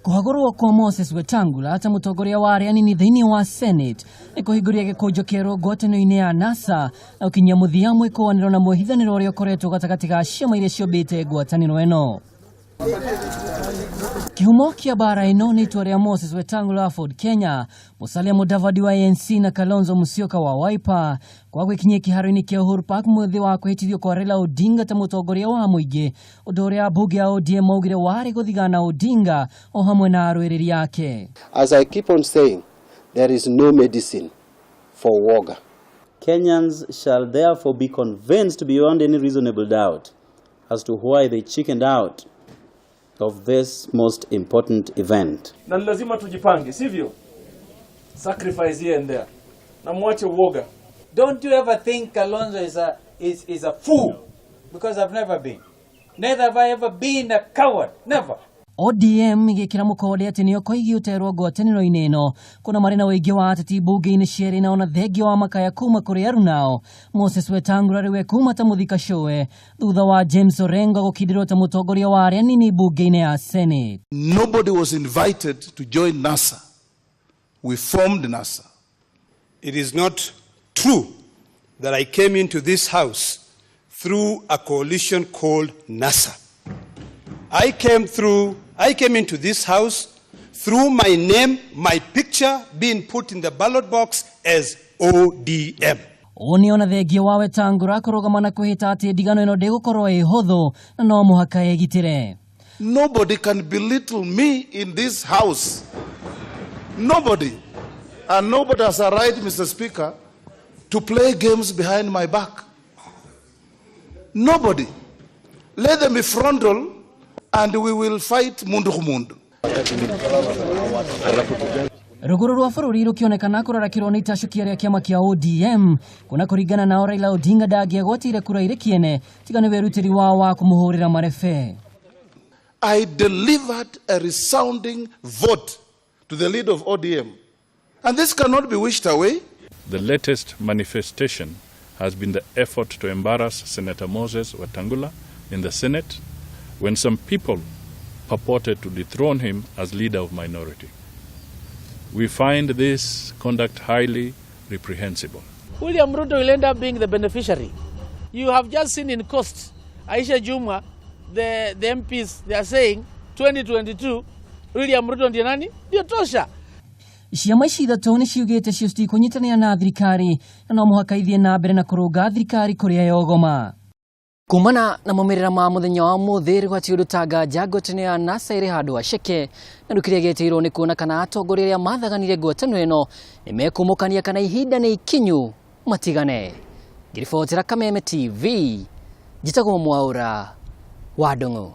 Kũhagũrwo kwa Moses Wetangula ta mũtongoria wa arĩa anini thĩinĩ wa Senate nĩ kũhingũria gĩkũnjo kĩerũ ngwatanĩro-inĩ ya NASA na gũkinyia mũthia mwĩkũanĩro na mwĩhithanĩro ũrĩa ũkoretwo gatagatĩ ga ciama iria ciũmbĩte ngwatanĩro ĩno. Kĩhumo kĩa mbara ĩno nĩ itua rĩa Moses Wetangula wa Ford Kenya, Musalia Mudavadi wa ANC na Kalonzo Musyoka wa Wiper kwa gwĩkinyia kĩharo-inĩ kĩa Uhuru Park mũthĩ wa kwĩhĩtithio kwa Raila Odinga ta mũtongoria wa mũingĩ, ũndũ ũrĩa ambunge a ODM maugire warĩ gũthigana Odinga o hamwe na arũĩrĩri ake. As I keep on saying, there is no medicine for woga. Kenyans shall therefore be convinced beyond any reasonable doubt as to why they chickened out of this most important event. Na ni lazima tujipange, sivyo? Sacrifice here and there, na mwache uoga. Don't you ever think Kalonzo is a fool, because I've never been. Neither have I ever been a coward. Never. ODM igĩkĩra mũkonde atĩ nĩo koigi ũterwo ngwatanĩro-inĩ ĩno kuna marĩ na ũingĩ wa ateti mbunge-inĩ cierĩ na ona thengia wa makaya kuma kũrĩ arunao. Moses Wetangula rĩu kuma ta mũthika cũwe thutha wa James Orengo gũkindĩrwo ta mũtongoria wa arĩa anini mbunge-inĩ ya Senate. Nobody was invited to join NASA. We formed NASA. It is not true that I came into this house through a coalition called NASA. I came into this house through my name, my picture being put in the ballot box as ODM. Ũũ nĩ ona thengia wa Wetangula kũrũgama na kwĩhĩta atĩ ndigano ĩno ndĩgũkorwo ĩ hũthũ na no mũhaka ĩgitĩre. Nobody can belittle me in this house. Nobody. And nobody has a right, Mr. Speaker, to play games behind my back. Nobody. Let them be frontal and we will fight mundu kumundu. Rũgũrũ rwa bũrũri rũkĩonekana kũrarakĩrwo nĩ itacũkia rĩa kĩama kĩa ODM kuna kũringana nao Raila Odinga ndangĩagwatĩire kura irĩ kĩene tiga nĩ wĩrutĩri wao wa kũmũhũrĩra marebe. I delivered a resounding vote to the leader of ODM. And this cannot be wished away. The latest manifestation has been the effort to embarrass Senator Moses Wetangula in the Senate when some people purported to dethrone him as leader of minority. We find this conduct highly reprehensible. William Ruto will end up being the beneficiary. You have just seen in Coast, Aisha Jumwa, the MPs, they are saying 2022, William Ruto ndiye nani? Ndio tosha. Ciama ici ithatũ nĩ ciugĩte cio citikũnyitanĩra na thirikari na no mũhaka ithiĩ na mbere na kũrũnga thirikari kũrĩa yogoma. Kumana na maumĩrĩra ma mũthenya wa ũmũthĩ rĩgwati ũndũ ta nganja ngwatanĩro ya NASA ĩrĩ handũ haceke na rĩu kĩrĩa gĩetereirwo nĩ kuona kana atongoria arĩa mathaganire ngwatanĩro ĩno nĩ mekumũkania kana ihinda nĩ ikinyu matigane. Ngĩribotera Kameme TV, njĩtagwo Mwaũra wa Ndung'u.